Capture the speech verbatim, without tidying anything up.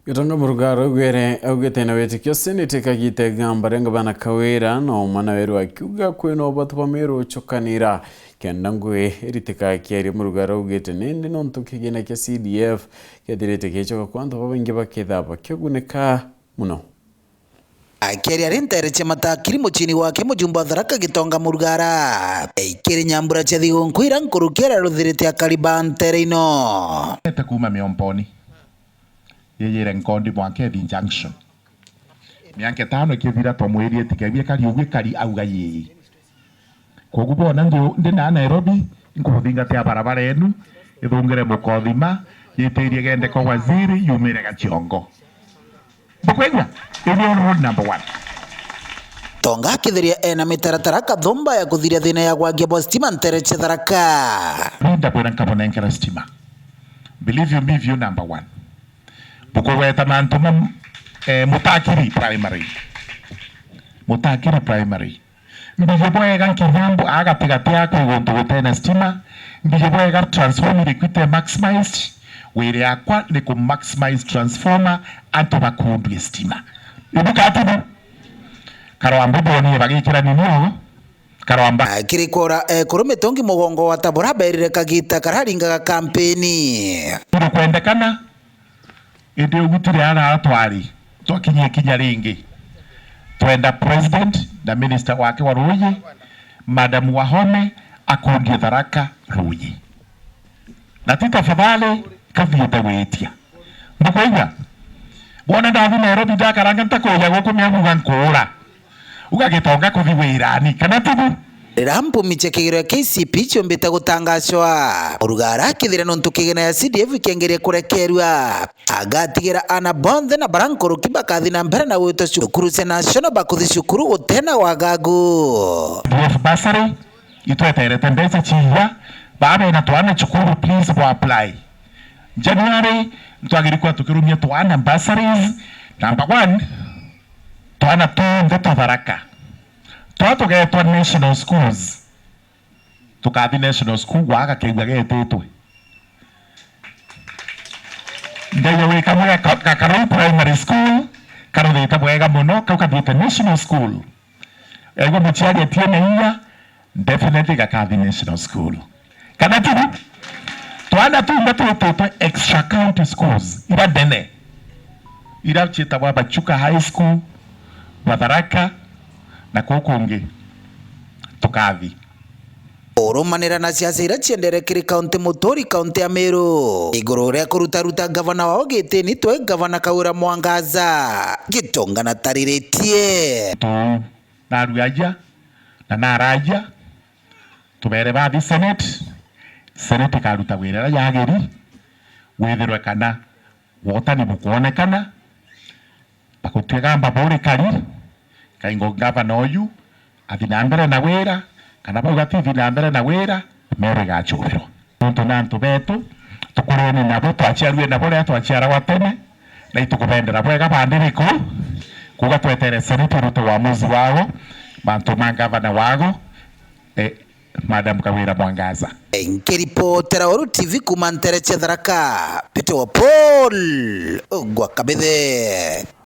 Gitonga Murugara augire, augite na witikio seneti ikagite igamba ria ngavana Kawira na umwe na Weru, akiuga kwina ubatu bwa Meru uchukanira kenda ngui iritika akiaria. Murugara augite nindi nontu kigina kia C D F kethirite gichoka kwa antu babaingi bakethira bakigunika muno. Akiaria ari nteere cia Matakiri muciini gwake, mujumbe wa Tharaka Gitonga Murugara aikiri nyambura cia thigunku ira nkuruki araruthirite akari ba nteere ino. Ete kuuma Miomboni, yeyire Nkondi mwanka Ethi Junction. Miaka itano ikithira, twamwirie tikebie kari ugu ikari, auga yii. Kogu bwona ndi, ndi na Nairobi, nkubuthingatia barabara enu, ithungire Mukothima, yitirie gende kwa waziri, yumire Gachiongo. Bukwigua? Ini rule number one. Tonga akithiria ena mitaratara kathumba ya kuthiria thina ya gwagia bwa stima nteere cia Tharaka. Ndabwira nkabunenkera stima. Believe you me, view number one. Bukugweta mantu ma, eh, Mutakiri Primary. Mutakiri Primary. Mbiji bwega nkinya mbu-, a gatigati a kwi guntu gutena stima. Mbiji bwega transformer iri kwite maximized. Wire yakwa ni ku maximize transformer, antu bakundue stima. Ibu katibu. Karwambu bonie bagikira nini o? Karwamba. Akiri kora ekuru mitungi mugongo wa tabura berire kagita kararingaga kampeni. Ibu kwendekana. Indi ugu tiri ara twari, twakinyie kinya ringi. Twenda president na minister wake wa ruuji, Madam Wahome, akundie Tharaka ruuji. Na ti tafadhali, kathiite gwitia. Mbukwigua? Wona ndathi Nairobi ndakaranga ntakuja guku miamuga nkuura. Uga Gitonga kuthi wirani, kana tigu? Riria mpumi cia kigiro kia K C P ciumbite gutangacwa, Murugara akithira nontu kigina ya C D F ikiengeria kurekerua, agatigira ana bonthe na bara nkuruki bakathi na mbere na gwitwa cukuru cia national bakuthi cukuru gutena wagagu. C D F bursary, itweterete mbeca ciiya, baa bena twana cukuru, please go apply. January, ntwagiri kwa tukirumia twana bursaries, number one, twana tunthe twa Tharaka. Twa tugetwa national schools. Tukathi national school gwa gakegua getitwe. Ndaiga wi kamwe gaka-, Gakarau Primary School, karuthite bwega muno, kau kathiite national school. Egwa muciari atie na inya, definitely gakathi national school. Kana tigu? Twana tumba twititwe extra county schools, ira ndene. Ira ciitagwa Bachuka High School, Batharaka, na kuu kungi. Tukathi. Urumanira na ciaca iria ciendere kiri kaunti muturi, kaunti ya Meru, iguru ria kurutaruta gavana wao gitini twe gavana Kawira Mwangaza, Gitonga na tariritie. Tu, narua aja, na naraja, tubere bathi Senate, Senate ikaruta wira uria yagiri, withirwe kana wotani bukwonekana, bagutuika mbaburi kari, kaingo gavana uyu athi na mbere na wira, kana bauga tithi na mbere na wira, Meru igachubirwa. Nontu ni antu betu, tukurene nabo, twaciarue nabo riria twaciaragwa tene, na itukubendera bwega bandiriku, kuuga twetere Senate irute uamuzi wago, mantu ma gavana wago, eh, Madam Kawira Mwangaza. Nkiripotera Weru T V kuuma ntere cia Tharaka, Peter wa Paul, Ogwa Kabithe.